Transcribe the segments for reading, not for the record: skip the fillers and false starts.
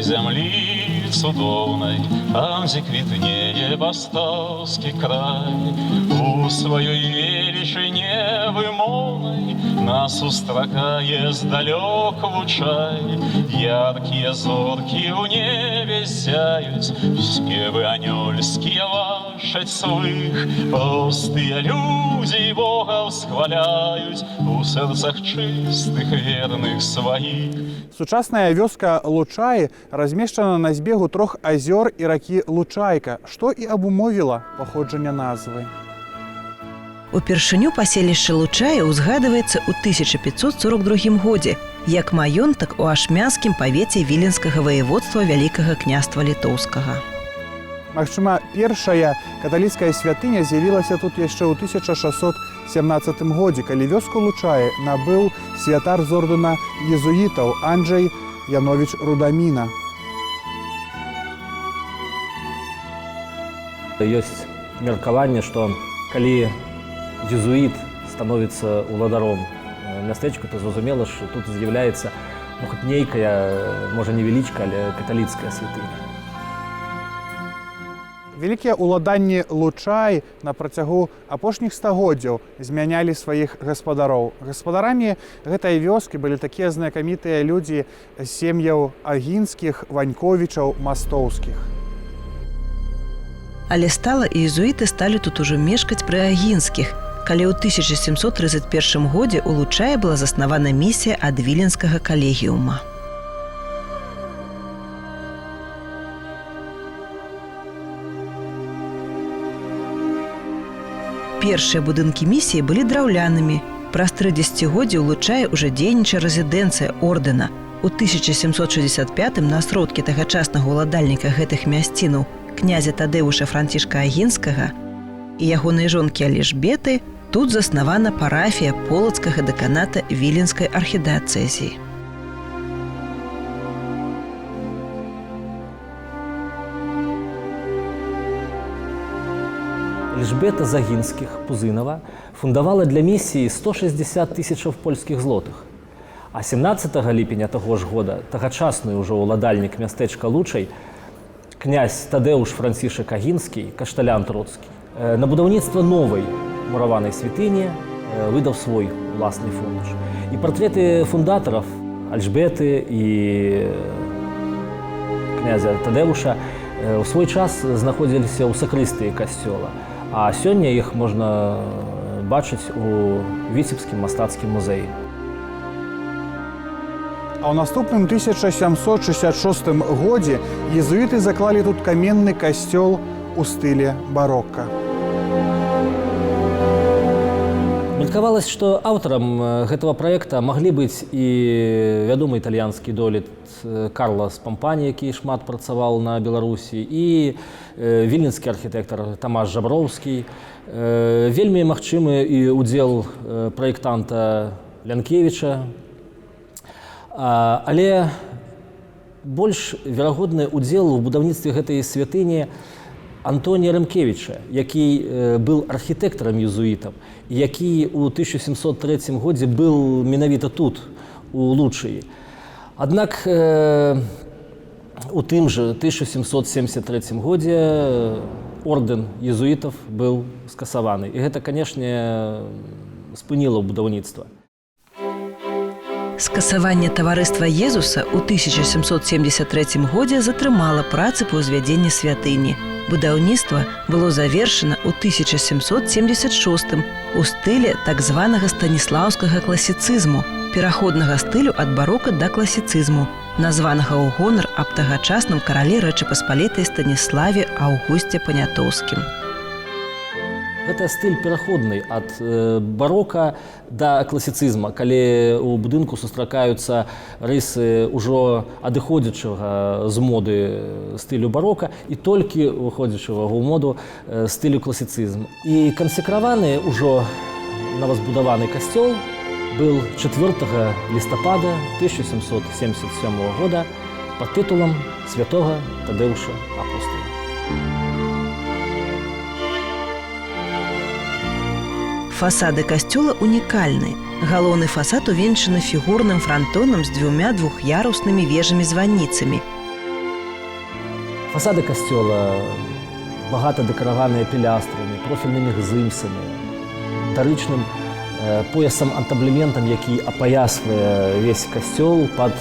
зямлі цудоўнай, там, дзе квітнее бастаўскі край, у сваёй велічыне вымоўнай нас сустракае здалёк Лучай. Яркія зоркі ў небе зяюць, спевы анёльскія вашаць свых, простыя людзі Бога ўсхваляюць у сэрцах чыстых, верных сваіх. Сучасная вёска Лучаі размешчана на збегу трох азёр і ракі Лучайка, што і абумовіла паходжанне назвы. Упершыню паселішча Лучая ўзгадваецца ў 1542 годзе як маёнтак у Ашмянскім павеце Віленскага ваяводства Вялікага княства Літоўскага. Магчыма, першая каталіцкая святыня з'явілася тут яшчэ ў 1617 годзе, калі вёску Лучаі набыў святар з ордэна езуітаў Анджей Яновіч Рудаміна. Ёсць меркаванне, што калі езуіт становіцца уладаром мястэчку, то зразумела, што тут з'яўляецца, ну, хоць нейкая, можа, невялічка, але каталіцкая святыня. Вялікія ўладанні Лучай на працягу апошніх стагоддзяў змянялі сваіх гаспадароў. Гаспадарамі гэтай вёскі былі такія знакамітыя людзі з сем'яў Агінскіх, Ваньковічаў, Мастоўскіх. Але стала езуіты сталі тут ужо мешкаць пры Агінскіх, калі ў 1731 годзе ў Лучае была заснавана місія ад Віленскага калегіума. Першыя будынкі місіі былі драўлянымі. Праз тры дзесяцігоддзі ў Лучае ўжо дзейнічае рэзідэнцыя ордэна. У 1765 на сродкі тагачаснага ўладальніка гэтых мясцінаў князя Тадэвуша Францішка Агінскага і ягонай жонкі Алежбеты тут заснавана парафія полацкага дэканата Віленскай архідыяцэзіі. Эльжбета Загінскіх Пузынова фундавала для місіі 160 тысячаў польскіх злотых. А 17 ліпеня таго ж года тагачасны ўжо ўладальнік мястэчка Лучай князь Тадэуш Францішак Агінскі, кашталян Троцкі, на будаўніцтва новай мураванай святыні выдаў свой уласны фундыш. І партрэты фундатараў Альжбеты і князя Тадэвуша ў свой час знаходзіліся ў сакрыстыі касцёла. А сёння іх можна бачыць у Віцебскім мастацкім музеі. А ў наступным 1766 годзе езуіты заклалі тут каменны касцёл у стылі барока. Меркавалася, што аўтарам гэтага праекта маглі быць і вядомы італьянскі дойлід Карло Спампані, які шмат працаваў на Беларусі, і віленскі архітэктар Тамаш Жаброўскі. Вельмі магчымы і ўдзел праектанта Лянкевіча. Але больш верагодны ўдзел у будаўніцтве гэтай святыні Антонія Рымкевіча, які быў архітэктарам езуітам, які ў 1703 годзе быў менавіта тут, у Лучыі. Аднак у тым жа 1773 годзе ордэн езуітаў быў скасаваны. І гэта, канешне, спыніла будаўніцтва. Скасаванне таварыства Езуса ў 1773 годзе затрымала працы па ўзвядзенні святыні. Будаўніцтва было завершана ў 1776 у стылі так званага станіслаўскага класіцызму, пераходнага стылю ад барока да класіцызму, названага ў гонар аб тагачасным каралі Рэчы Паспалітай Станіславе Аўгусце Панятоўскім. Гэта стыль пераходны ад барока да класіцызма, калі ў будынку сустракаюцца рысы ўжо адыходзячага з моды стылю барока і толькі выходзячага ў моду стылю класіцызму. І кансекраваны ўжо новазбудаваны касцёл был 4 лістапада 1777 года пад тытулам святога Тадэвуша Апостала. Фасады касцёла унікальны. Галоўны фасад увенчаны фігурным франтонам з дзвюмя двух'яруснымі вежамі-званніцамі. Фасады касцёла багата дэкараваныя пілястрамі, профільнымі гзымсамі, дарычным поясам антаблементам, які апаясвае весь касцёл пад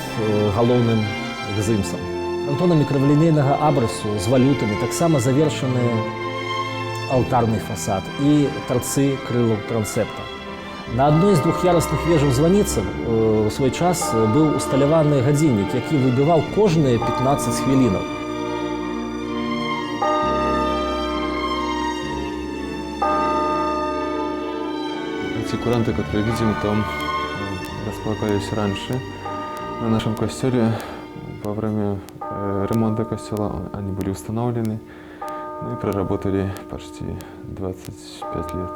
галоўным гзымсам. Антонамі крывалінейнага абрысу з валютамі таксама завершаны алтарны фасад і тарцы крылаў трансепта. На адной з двух'ярусных вежаў званіцаў у свой час быў усталяваны гадзіннік, які выбіваў кожныя 15 хвілінаў. Эти куранты, которые видим, там располагались раньше на нашем костеле. Во время ремонта костела они были установлены, ну и проработали почти 25 лет.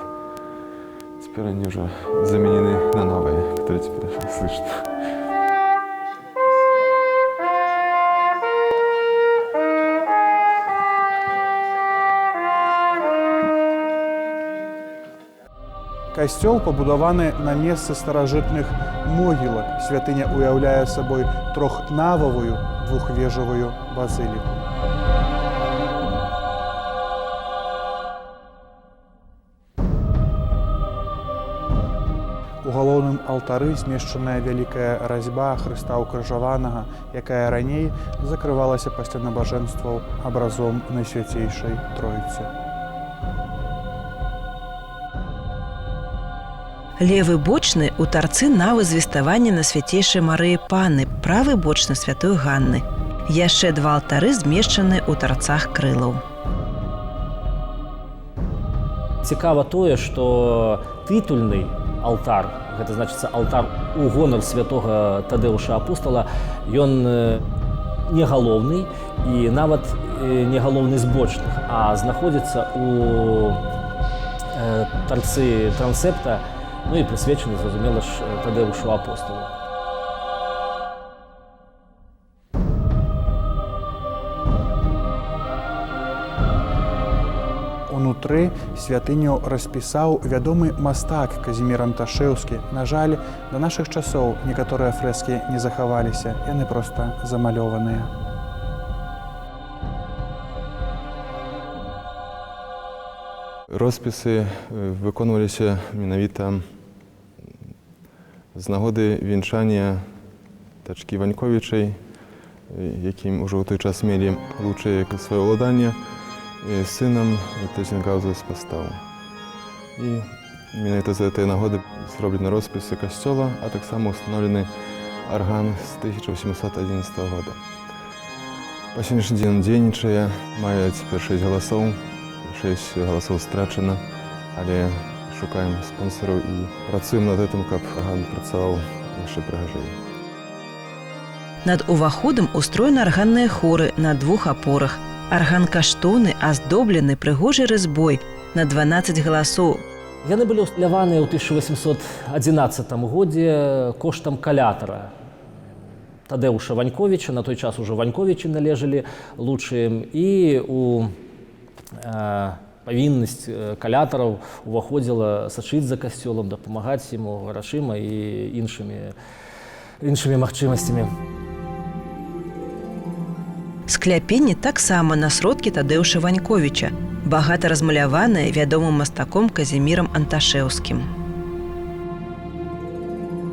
Теперь они уже заменены на новые, которые теперь слышно. Касцёл пабудаваны на месцы старажытных могілак. Святыня уяўляе сабой трохнававую двухвежавую базыліку. У галоўным алтары змешчаная вялікая разьба Хрыста Укрыжаванага, якая раней закрывалася пасля набажэнстваў абразом Найсвяцейшай Тройцы. Левы бочны ў тарцы навы звеставання на свяцейшай Марыі Панны, правы бочны святой Ганны. Яшчэ два алтары змешчаны ў тарцах крылаў. Цікава тое, што тытульны алтар, гэта значыцца алтар у гонар святога Тадэуша Апостала, ён не галоўны і нават не галоўны з бочных, а знаходзіцца у тарцы трансепта, ну і прысвечаны, зразумела ж, Тадэушу Апосталу. Унутры святыню распісаў вядомы мастак Казімір Анташэўскі. На жаль, да нашых часоў некаторыя фрэскі не захаваліся, яны проста замалёваныя. Роспісы выконваліся менавіта з нагоды вянчання дачкі Ваньковічай, якім ужо ў той час мелі лучшае сваё ўладанне, сынам Тэзенгауза з Пастау. І менавіта з гэтай нагоды зроблены роспісы касцёла, а таксама устаноўлены арган з 1811 года. Па сённяшні дзень дзейнічае, мае цяпер 6 галасоў, 6 галасоў страчана, але шукаем спонсораў і працуем над гэтым, каб арган працаваў яшчэ прыгажэй. Над уваходам устроены арганныя хоры на двух апорах. Арган каштоўны, аздоблены прыгожай разьбой на 12 галасоў. Яны былі усталяваныя ў 1811 годзе коштам калятара Тадэуша Ваньковіча, на той час ужо Ваньковічы належалі лучшым, і у павіннасць калятараў уваходзіла сачыць за касцёлам, дапамагаць яму грашыма і іншымі магчымасцямі. Скляпенне таксама на сродкі Тадэуша Ваньковіча, багата размаляванае вядомым мастаком Казімірам Анташэўскім.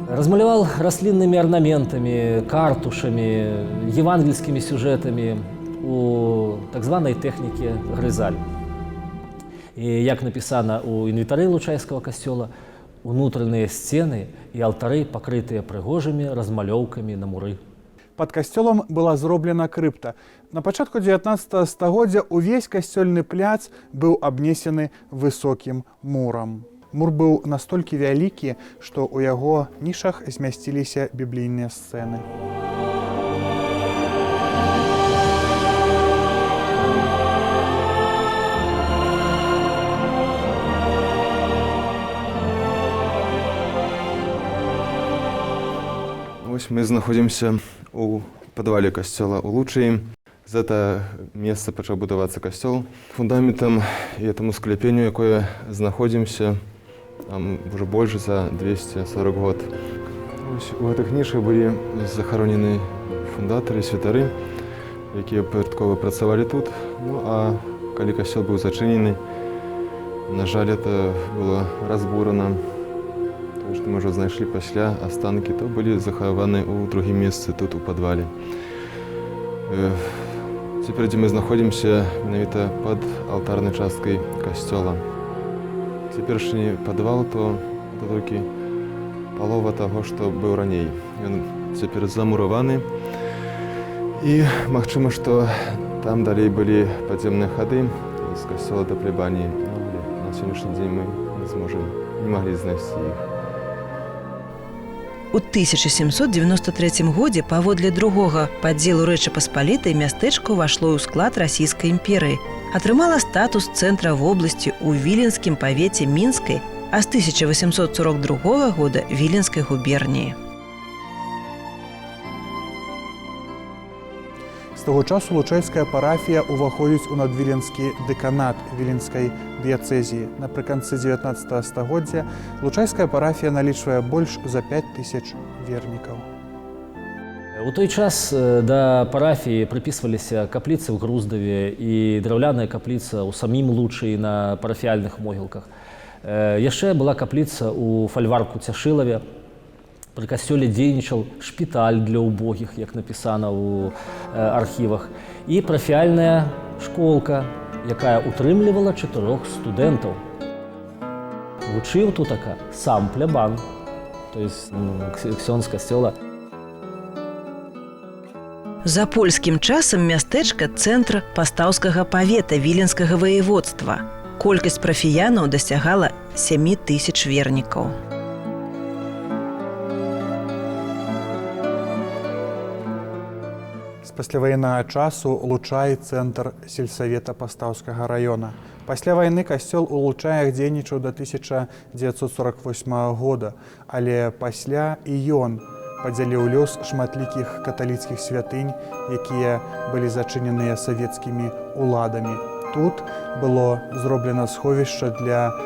Размаляваў расліннымі арнаментамі, картушамі, евангельскімі сюжэтамі у так званай тэхніке грызаль. І, як напісана ў інвентары Лучайскага касцёла, унутраныя сцены і алтары пакрытыя прыгожымі размалёўкамі на муры. Пад касцёлам была зроблена крыпта. На пачатку 19 стагоддзя увесь касцёльны пляц быў абнесены высокім мурам. Мур быў настолькі вялікі, што ў яго нішах змясціліся біблійныя сцэны. Вось мы знаходзімся у падвале касцёла ў Лучыі. За это месца пачаў будавацца касцёл. Фундаментам і этому скляпенню, якое знаходзімся, там ўжо больш за 240 год. Вось у гэтых нішах былі захаронены фундатары, святары. якія пачаткова працавалі тут. Ну а калі касцёл быў зачынены, на жаль, это было разбурана. Тое, што мы ўжо знайшлі пасля астанкі, то былі захаваны ў другім месцы тут у падвале. Цяпер, дзе мы знаходзімся, менавіта пад алтарнай часткай касцёла. Цяперашні падвал то это толькі палова таго, што быў раней. Ён цяпер замураваны. І магчыма, што там далей былі падземныя хады з касцёла да плебаніі. Ну, але на сённяшні дзень мы не зможам, не маглі знайсці іх. У 1793 годзе паводле другога падзелу Рэчы Паспалітай мястэчка ўвайшло ў склад Расійскай імперыі, атрымала статус цэнтра вобласці ў Віленскім павеце Мінскай, а з 1842 года Віленскай губерніі. З таго часу лучайская парафія ўваходзіць у надвіленскі дэканат Віленскай дыяцэзіі. Напрыканцы 19 стагоддзя лучайская парафія налічвае больш за 5000 вернікаў. У той час да парафіі прыпісваліся капліцы ў Груздаве і драўляная капліца ў самім Лучаі на парафіяльных могілках. Яшчэ была капліца ў фальварку Цяшылаве. Пры касцёле дзейнічаў шпіталь для ўбогіх, як напісана ў архівах, і парафіяльная школка, якая утрымлівала 4 студэнтаў. Вучыў тутака сам плябан, то есть ксёндз касцёла. За польскім часам мястэчка цэнтр пастаўскага павета Віленскага ваеводства. Колькасць парафіянаў дасягала 7000 вернікаў. З пасляваеннага часу Лучай цэнтр сельсавета Пастаўскага раёна. Пасля вайны касцёл у Лучаях дзейнічаў да 1948 года, але пасля і ён падзяліў лёс шматлікіх каталіцкіх святынь, якія былі зачыненыя савецкімі уладамі. Тут было зроблена сховішча для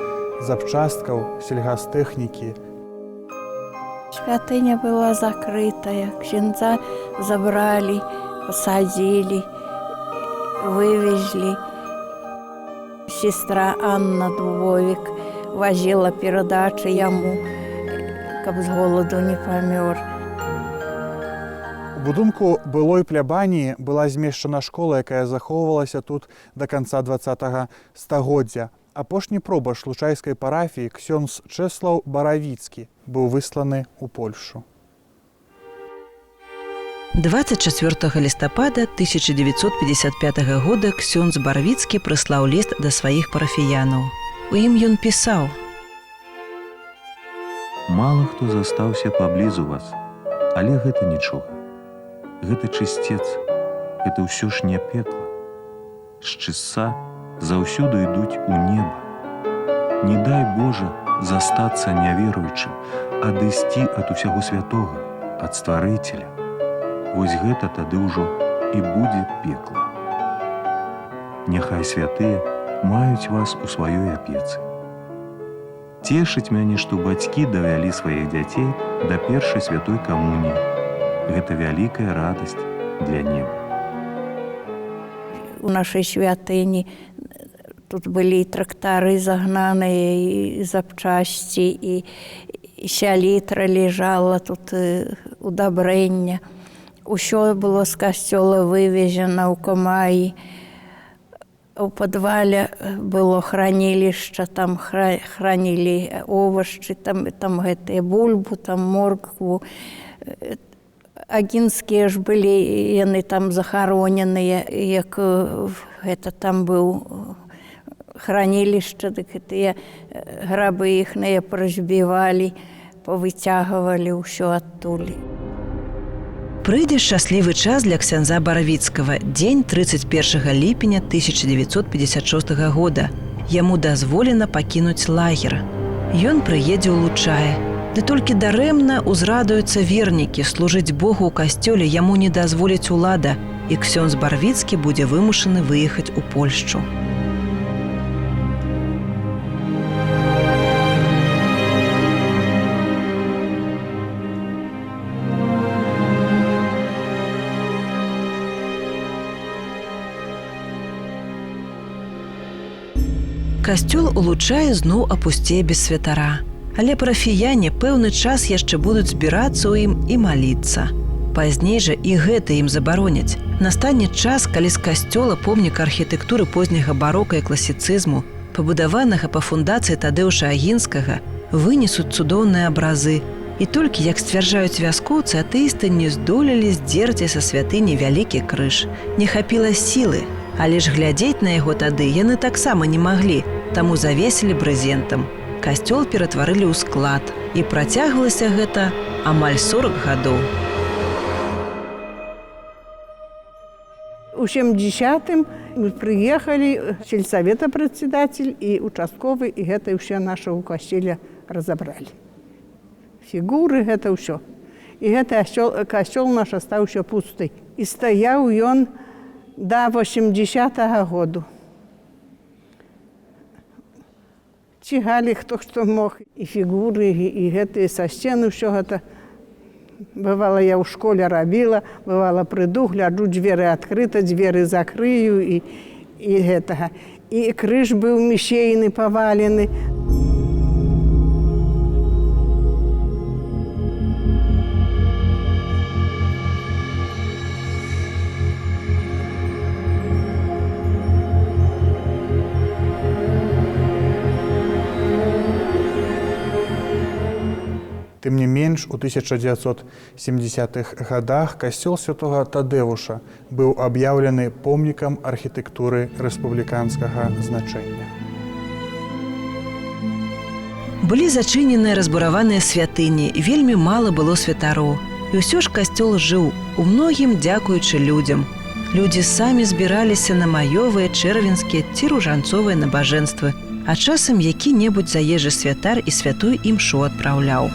запчасткаў сельгастэхнікі. Святыня была закрытая, ксяндза забралі, посадили, вывезли. Сестра Анна Дубовик возила передачи яму, каб з голоду не помер. У будынку былой плябаніі была змешчана школа, якая захоўвалася тут да канца 20-го стагоддзя. Апошні пробашч лучайскай парафіі ксёндз Чэслаў Баравіцкі быў высланы ў Польшу. 24 лістапада 1955 года ксёндз Барвіцкі прыслаў ліст да сваіх парафіянаў. У ім ён пісаў: Мала хто застаўся паблізу вас, але гэта нічога. Гэта чысцец, гэта ўсё ж не пекла. З чысца заўсёды ідуць у неба. Не дай Божа застацца няверуючым, адысці ад усяго святога, ад стварыцеля. Вось гэта тады ўжо і будзе пекла. Няхай святыя маюць вас у сваёй апецы. Цешыць мяне, што бацькі давялі сваіх дзяцей да першай святой камуніі. Гэта вялікая радасць для неба. У нашай святыні тут былі і трактары загнаныя, і запчасці, і сялітра лежала тут, удабрэння. Усё было з касцёла вывезена ў Камаі. У падвале было хранилище, там хранили овощи, там гэтыя бульбу, там моркву. Агінскія ж былі, яны там захароненыя, як гэта там быў хранилище, дык гэтыя грабы іхныя празбівалі, павыцягвалі ўсё адтуль. Прыйдзе шчаслівы час для ксяндза Баравіцкага, дзень 31 ліпеня 1956 года. Яму дазволена пакінуць лагер. Ён прыедзе ў Лучае. Ды толькі дарэмна ўзрадуюцца вернікі, служыць Богу ў касцёле яму не дазволіць улада, і ксёндз Барвіцкі будзе вымушаны выехаць у Польшчу. Касцёл у Лучаі зноў апусцее без святара. Але парафіяне пэўны час яшчэ будуць збірацца ў ім і маліцца. Пазней жа і гэта ім забароняць. Настане час, калі з касцёла, помніка архітэктуры позняга барока і класіцызму, пабудаванага па фундацыі Тадэўша Агінскага, вынесуць цудоўныя абразы. І толькі, як сцвярджаюць вяскоўцы, атэісты не здолелі здзерці са святыні вялікі крыж. Не хапіла сілы, але ж глядзець на яго тады яны таксама не маглі, таму завесілі брызентам. Касцёл ператварылі ў склад, і працягвалася гэта амаль 40 гадоў. У 70-м мы приехали, сельсовета председатель и участковый, и это все нашего костеля разобрали. Фигуры, это все. И это костел наш остался пусты. И стоял он до 80-го года. Тягали кто что мог, и фигуры, и это, и со стены все это. Бывало, я ў школе рабіла, бывало, прыйду, гляджу, дзверы адкрыта, дзверы закрыю і гэтага. І крыж быў місейны, павалены. Тым не менш, у 1970-х годах касцёл святога Тадэвуша быў аб'яўлены помнікам архітэктуры рэспубліканскага значэння. Былі зачыненыя разбураваныя святыні, вельмі мала было святароў. І ўсё ж касцёл жыў, у многім дзякуючы людзям. Людзі самі збіраліся на маёвыя, чэрвеньскія ці ружанцовыя набажэнствы, а часам які-небудзь заезжы святар і святую імшу адпраўляў.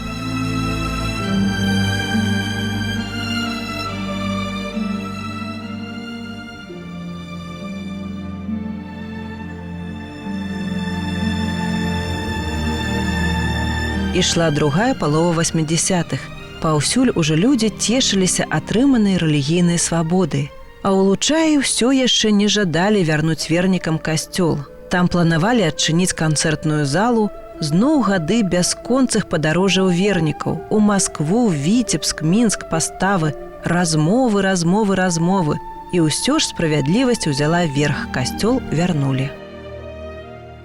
Ішла другая палова 80-х. Паўсюль ужо людзі цешыліся атрыманай рэлігійнай свабоды. А ў Лучаі ўсё яшчэ не жадалі вярнуць вернікам касцёл. Там планавалі адчыніць канцэртную залу, зноў гады бясконцых падарожжаў вернікаў. У Маскву, Віцебск, Мінск, Паставы, размовы, размовы, размовы. І ўсё ж справядлівасць узяла верх, касцёл вярнулі.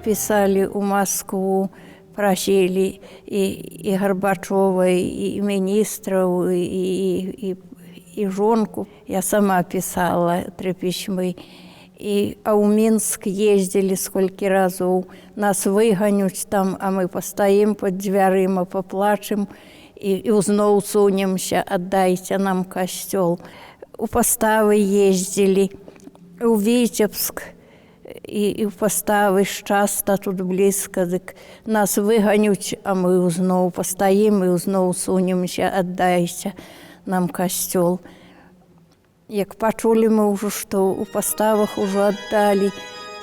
Пісалі ў Маскву, просили и Горбачева, и министров, и жонку. Я сама писала 3 письмы. А ў Минск ездили сколько разов. Нас выгонят там, а мы постоим под дверыма, поплачем и зноў сунемся, отдайте нам костел. У Поставы ездили, у Витебск. И в Поставы часто тут близко, так нас выгонят, а мы зноў постоим и зноў сунемся, отдайте нам костел. Як пачулі мы ўжо, што ў Поставах ужо аддалі,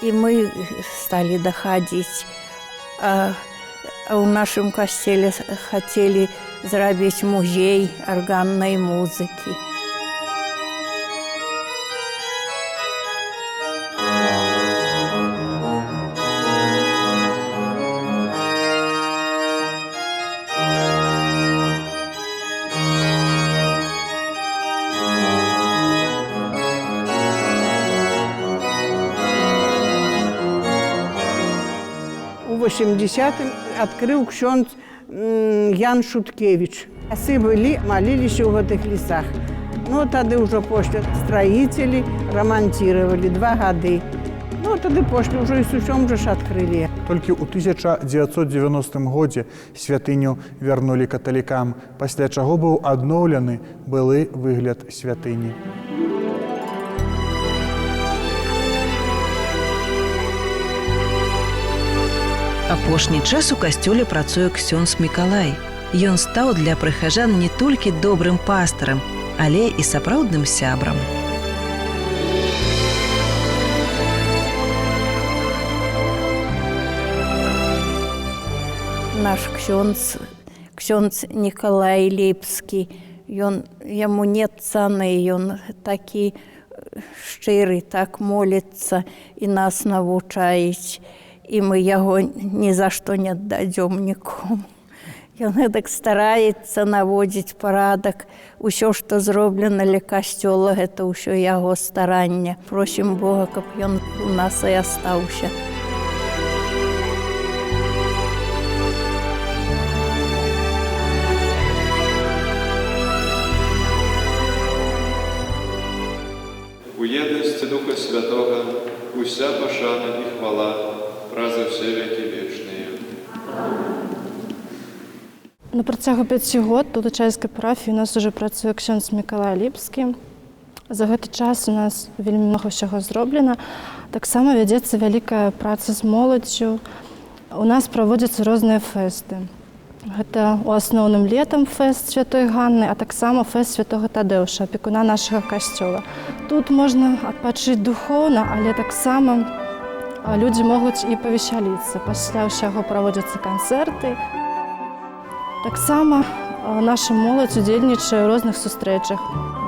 і мы сталі дахадзіць. А ў нашым касцеле хацелі зрабіць музей арганнай музыкі. У 80-м открыл ксёндз Ян Шуткевич. Лясы былі, маліліся ў гэтых лесах. Ну, тады ўжо после строители ремонтировали 2 гады. Ну, тады после ўжо і сусём жа ж адкрылі. Толькі ў 1990 годзе святыню вярнулі каталікам, пасля чаго быў адноўлены былы выгляд святыні. Апошні час у касцёле працуе ксёндз Мікалай. Ён стаў для прыхажан не толькі добрым пастарам, але і сапраўдным сябрам. Наш ксёндз, ксёндз Николай Липский, ён, яму нет цаны, ён такі шчыры, так моліцца і нас навучаюць. І мы яго ні за што не аддадзём нікому. Ён гэтак стараецца наводзіць парадак. Усё, што зроблена ля касцёла, гэта ўсё яго старанне. Просім Бога, каб ён у нас і астаўся. У еднасці Духа Святога уся пашана і хвала праз усе векі вечныя. На працягу 5 год у Лучайскай парафіі у нас уже працуе ксёндз Мікалай Ліпскі. За гэты час у нас вельмі многа ўсяго зроблена. Таксама вядзецца вялікая праца з моладдзю. У нас праводзяцца розныя фэсты. Гэта у асноўным летам фэст святой Ганны, а таксама фэст святога Тадэуша, апекуна нашага касцёла. Тут можна адпачыць духоўна, але таксама людзі могуць і павесяліцца. Пасля ўсяго праводзяцца канцэрты. Таксама наша моладзь удзельнічае ў розных сустрэчах.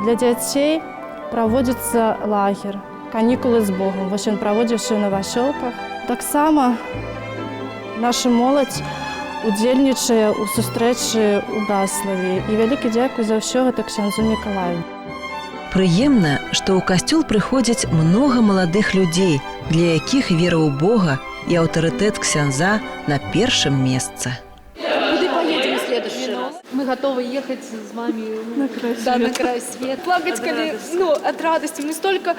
Для дзяцей праводзіцца лагер «Канікулы з Богом». Вось ён праводзіўся ў Навасёлках. Таксама наша моладзь удзельнічае ў сустрэчы ў Браславе. І вялікі дзякуй за ўсё гэта ксяндзу Мікалаю. Прыемна, што ў касцёл прыходзяць многа маладых людзей, для якіх вера ў Бога і аўтарытэт ксяндза на першым месцы. Куда поедем в следующий раз? Мы готовы ехать с вами на край да, света. На край света. Плакать, От коли, радости. Ну, от радости. Мы столько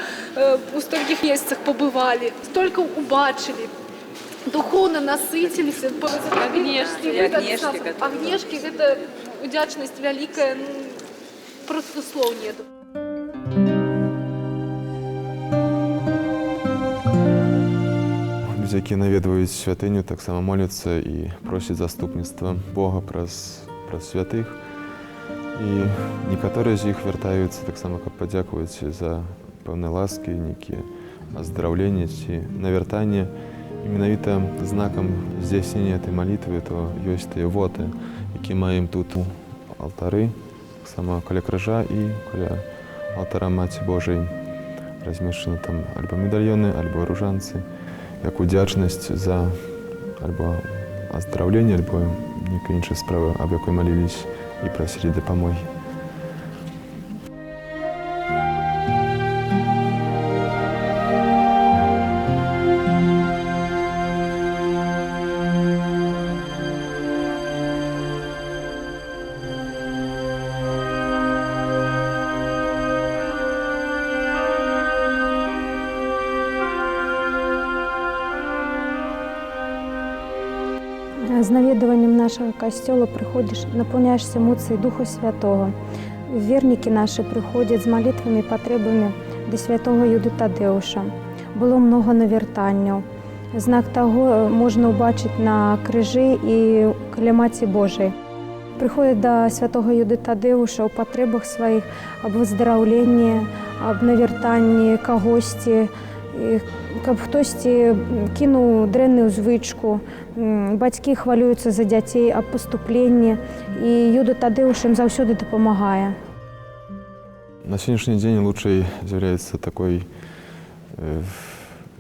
у стольких местах побывали, столько убачили, духовно насытились. Агнешки, И вы так Агнешки, сам- которые Агнешки, это удячность великая, ну, просто слов нету. Людзі, якія наведваюць святыню, таксама моляцца і просяць заступніцтва Бога праз святых. І некаторыя з іх вяртаюцца таксама, каб падзякаваць за пэўныя ласкі, нейкія аздараўленні ці навяртанне. І менавіта знакам здзяйснення этой малітвы то ёсць тыя воты, які маем тут у алтары, таксама каля крыжа і каля алтара Маці Божай размешчаны там альбо медальёны, альбо ружанцы, як удзячнасць за альбо аздараўленне, альбо нейкая іншая справа, аб якой малілісь і прасілі дапамогі. З наведваннем нашага касцёла прыходзіш, напаўняешся моцай Духа Святого. Вернікі нашы прыходзяць з малітвамі і патрэбамі да святого Юды Тадэуша. Было многа навяртанняў. Знак таго можна ўбачыць на крыжы і каля Маці Божай. Прыходзяць да святого Юды Тадэуша ў патрэбах сваіх аб выздараўленні, аб навяртанні кагосьці, і каб хтосьці кінуў дрэнную звычку. Бацькі хвалююцца за дзяцей аб паступленні, і Юда Тадэуш ім заўсёды дапамагае. На сённяшні дзень Лучай з'яўляецца такой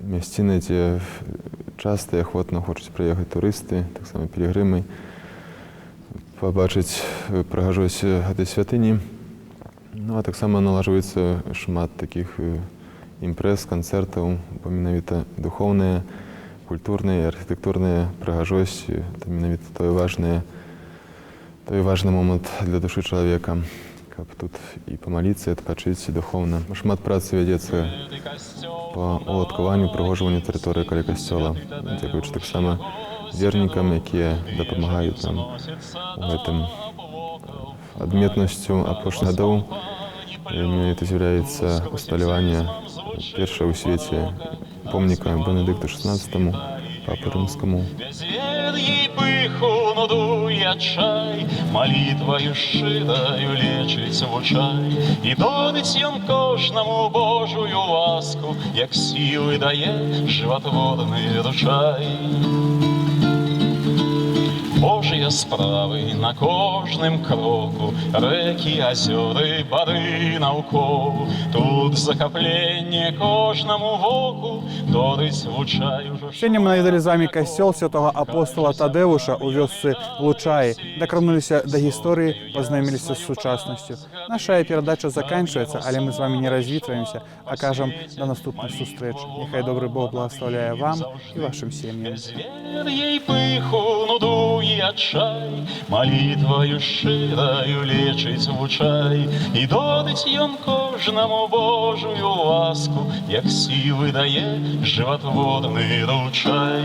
мясцінай, дзе часта і ахвотна хочуць прыехаць турысты, таксама пілігрымы, пабачыць прыгажосць гэтай святыні. Ну а таксама налажваецца шмат такіх імпрэз, канцэртаў, бо менавіта духоўная, культурная і архітэктурная прыгажосць это менавіта той важны момант для душы чалавека, каб тут і памаліцца, і адпачыць духоўна. Шмат працы вядзецца па уладкаванню, прыгожванню тэрыторыі каля касцёла, дзякуючы таксама вернікам, якія дапамагаюць нам у гэтым. Адметнасцю апошніх гадоў менавіта з'яўляецца усталяванне першага ў свеце помніка Бенедыкту XVI, папы рымскаму. Безвер'е і пыху, нуду і адчай молитвою шчыраю лечыць Вучай. І дорыць ён кожнаму Божую ласку, як сілы дае жыватворны ручай. Божыя. Добрыя справы на кожным кроку, рэкі, азёры, бары наўкол. Тут захапленне кожнаму воку, дорыць Лучай ужо. Сёння мы наведалі з вами касцёл святого апостала Тадэвуша ў вёсцы Лучаі, дакрануліся да гісторыі, пазнаёміліся з сучаснасцю. Наша перадача заканчваецца, але мы з вами не развітваемся, а кажам да наступных сустрэч. Няхай добры Бог благаслаўляе вам і вашым сем'ям. Ей пыху, нуду и отчай, молитвою шчыраю лечыць Лучай, і дорыць ён кожнаму Божую ласку, як сілы дае жыватворны ручай.